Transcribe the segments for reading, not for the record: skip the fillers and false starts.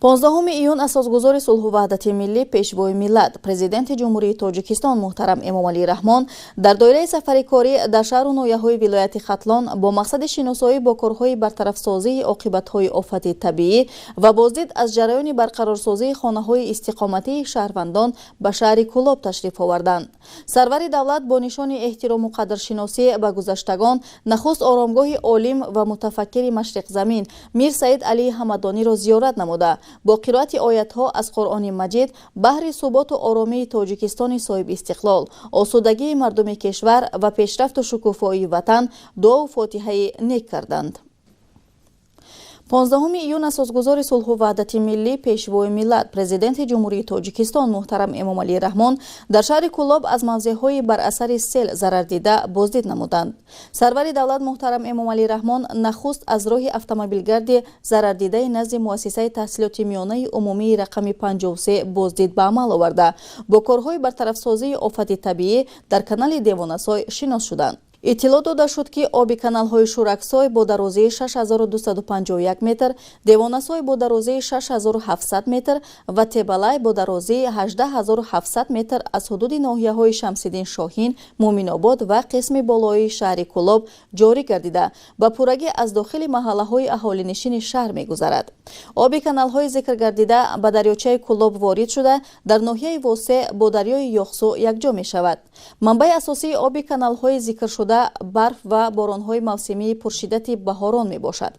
15 июн асосгузори сулҳу ваҳдати миллӣ, Пешвои миллат, Президенти Ҷумҳурии Тоҷикистон муҳтарам Эмомалӣ Раҳмон дар доираи сафари корӣ дар шаҳру ноҳияҳои вилояти Хатлон бо мақсади шиносоӣ бо корҳои бартарафсозии оқибатҳои офати табиӣ ва боздид аз ҷараёни барқарорсозии хонаҳои истиқоматии шаҳрвандон ба шаҳри Кӯлоб ташриф оварданд. Сарвари давлат бо нишони эҳтирому қадршиносӣ ба гузаштагон нахуст оромгоҳи олим ва мутафаккири машриқзамин Мир Саид Алии Ҳамадониро зиёрат намуда, бо қироати оятҳо аз Қуръони Маҷид баҳри суботу оромии Тоҷикистони соҳибистиқлол, осудагии мардуми кишвар ва пешрафту шукуфоии ватан дуову фотиҳаи нек карданд. 15 июн асосгузори сулҳу ваҳдати миллӣ, Пешвои миллат, Президенти Ҷумҳурии Тоҷикистон муҳтарам Эмомалӣ Раҳмон дар шаҳри Кӯлоб аз мавзеъҳои бар асари сел зарардида боздид намуданд. Сарвари давлат муҳтарам Эмомалӣ Раҳмон нахуст аз роҳи автомобилгарди зарардидаи назди муассисаи таҳсилоти миёнаи умумии рақами 53 боздид ба амал оварда, бо корҳои бартарафсозии офати табиӣ дар канали Девонасой шинос шуданд. Иттилоъ дода шуд, ки оби каналҳои Шӯраксой бо дарозии 6251 метр, Девонасой бо дарозии 6700 метр ва Тебалай бо дарозии 18700 метр аз ҳудуди ноҳияҳои Шамсиддин Шоҳин, Муъминобод ва қисми болоии шаҳри Кӯлоб ҷорӣ гардида, ба пуррагӣ аз дохили маҳаллаҳои аҳолинишини шаҳр мегузарад. Оби каналҳои зикргардида ба дарёчаи Кӯлоб ворид шуда, дар ноҳияи Восеъ бо дарёи Ёхсу якҷо мешавад. Манбаи асосии оби каналҳои зикршуда барф ва боронҳои мавсимии пуршиддати баҳорон мебошад.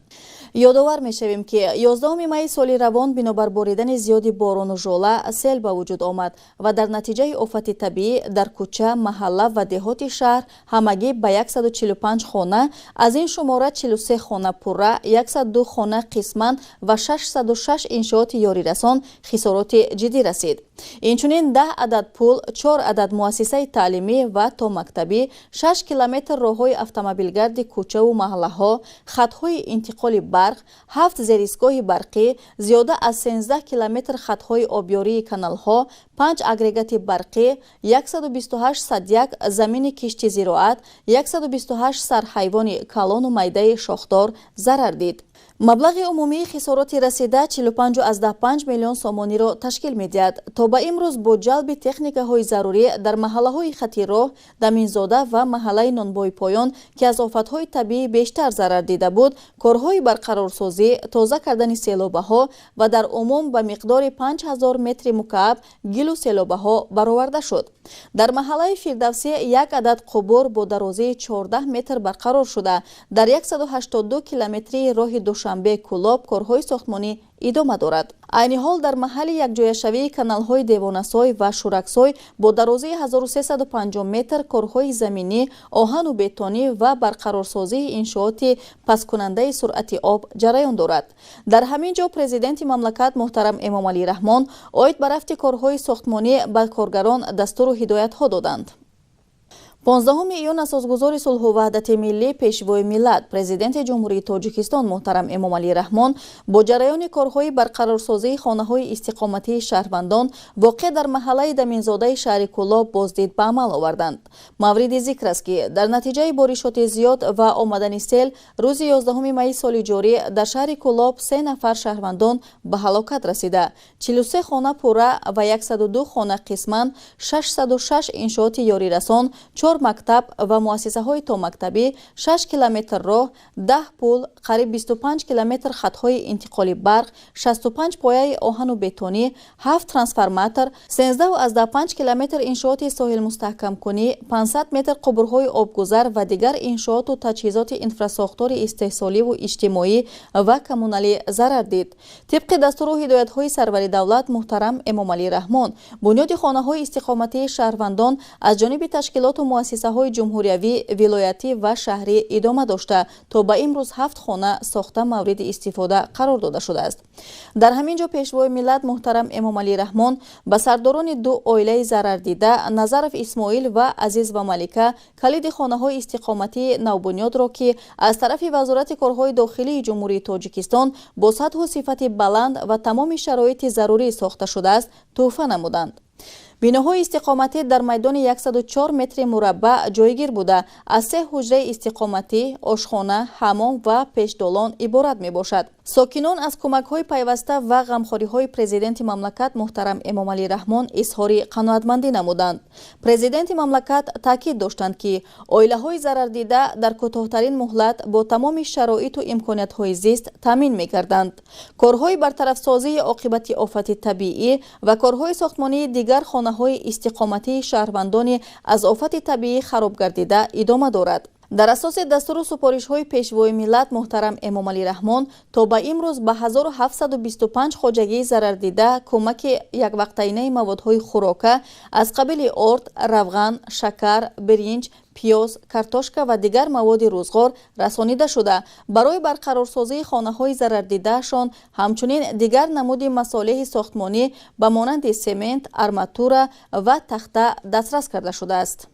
Ёдовар мешавем, ки 11 майи соли равон бинобар боридани зиёди борону жола сел ба вуҷуд омад ва дар натиҷаи офати табиӣ дар кӯча, маҳалла ва деҳоти шаҳр ҳамагӣ ба 145 хона, аз ин шумора 43 хона пурра, 102 хона қисман ва 606 иншооти ёрирасон хисороти ҷиддӣ расид. Инчунин 10 адад пул, 4 адад муассисаи таълимӣ ва томактабӣ, 6 километр роҳҳои автомобилгарди кӯчаву маҳаллаҳо, хатҳои интиқоли барқ, 7 зеристгоҳи барқӣ, зиёда аз 13 километр хатҳои обёрии каналҳо, 5 агрегати барқӣ, 128 садяк замини кишти зироат, 128 сар ҳайвони калону майдаи шохдор зарар дид. Маблағи умумии хисороти расида 45,5 миллион сомониро ташкил медиҳад. То ба имрӯз бо ҷалби техникаҳои зарурӣ дар маҳаллаҳои хати роҳ, Даминзода ва маҳаллаи Нонбои Поён, ки аз офатҳои табиӣ бештар зарар дида буд, корҳои барқарорсозӣ, тоза кардани селобаҳо ва дар умум ба миқдори 5000 метри мукааб гилу селобаҳо бароварда шуд. Дар маҳаллаи Фирдавсӣ як адад қубур бо дарозии 14 метр барқарор шуда, дар 182 километрии роҳи Душанбе Кӯлоб корҳои сохтмонӣ идома дорад. Айни ҳол дар маҳалли якҷояшавии каналҳои Девонасой ва Шӯраксой бо дарозии 1350 метр корҳои заминӣ, оҳану бетонӣ ва барқарорсозии иншооти пасткунандаи суръати об ҷараён дорад. Дар ҳамин ҷо Президенти мамлакат муҳтарам Эмомалӣ Раҳмон оид ба рафти корҳои сохтмонӣ ба коргарон дастуру ҳидоятҳо доданд. 15 июн асосгузори сулҳу ваҳдати миллӣ, Пешвои миллат, Президенти Ҷумҳурии Тоҷикистон муҳтарам Эмомалӣ Раҳмон бо ҷараёни корҳои барқарорсозии хонаҳои истиқоматии шаҳрвандон воқеъ дар маҳаллаи Даминзодаи шаҳри Кӯлоб боздид ба амал оварданд. Мавриди зикр аст, ки дар натиҷаи боришоти зиёд ва омадани сел рӯзи 11 майи соли ҷорӣ дар шаҳри Кӯлоб се нафар шаҳрвандон ба ҳалокат расида, 43 хона пурра ва 102 хона қисман, 606 иншооти ёрирасон, 4 мактаб ва муассисаҳои томактабӣ, 6 километр роҳ, 10 пул, қариб 25 километр хатҳои интиқоли барқ, 65 пояи оҳану бетонӣ, 7 трансформатор, 13,5 километр иншооти соҳилмустаҳкамкунӣ, 500 метр қубурҳои обгузар ва дигар иншооту таҷҳизоти инфрасохтори истеҳсоливу иҷтимоӣ ва коммуналӣ зарар дид. Тибқи дастуру ҳидоятҳои сарвари давлат муҳтарам Эмомалӣ Раҳмон, бунёди хонаҳои истиқоматии шаҳрвандон аз ҷониби ташкилоту муассисаҳои ҷумҳуриявӣ, вилоятӣ ва шаҳрӣ идома дошта, то ба имрӯз 7 хона сохта мавриди истифода қарор дода шудааст. Дар ҳамин ҷо Пешвои миллат муҳтарам Эмомалӣ Раҳмон ба сардорони ду оилаи зарардида Назаров Исмоил ва Азизова Малика калиди хонаҳои истиқоматии навбунёдро, ки аз тарафи Вазорати корҳои дохилии Ҷумҳурии Тоҷикистон бо сатҳу сифати баланд ва тамоми шароити зарурӣ сохта шудааст, тӯҳфа намуданд. Биноҳои истиқоматӣ дар майдони 104 метри мураббаъ ҷойгир буда, аз се ҳуҷраи истиқоматӣ, ошхона, ҳаммом ва пешдолон иборат мебошад. Сокинон аз кӯмакҳои пайваста ва ғамхориҳои президенти мамлакат муҳтарам Эмомалӣ Раҳмон изҳори қаноатмандӣ намуданд. Президенти мамлакат таъкид доштанд, ки оилаҳои зарардида дар кӯтоҳтарин муҳлат бо тамоми шароиту имкониятҳои зист таъмин мегарданд. Корҳои бартарафсозии оқибати офати табиӣ ва корҳои сохтмонии дигар хонаҳои истиқоматии шаҳрвандони аз офати табиӣ хароб гардида идома дорад. Дар асоси дастуру супоришҳои пешвои миллат муҳтарам Эмомалӣ Раҳмон то ба имрӯз ба 1725 хоҷагии зарардида кӯмаки яквақтаинаи маводҳои хӯрока аз қабили орд, равған, шакар, биринҷ, пиёз, картошка ва дигар маводи рӯзғор расонида шуда, барои барқарорсозии хонаҳои зарардидаашон ҳамчунин дигар намуди масолеҳи сохтмонӣ ба монанди семент, арматура ва тахта дастрас карда шудааст.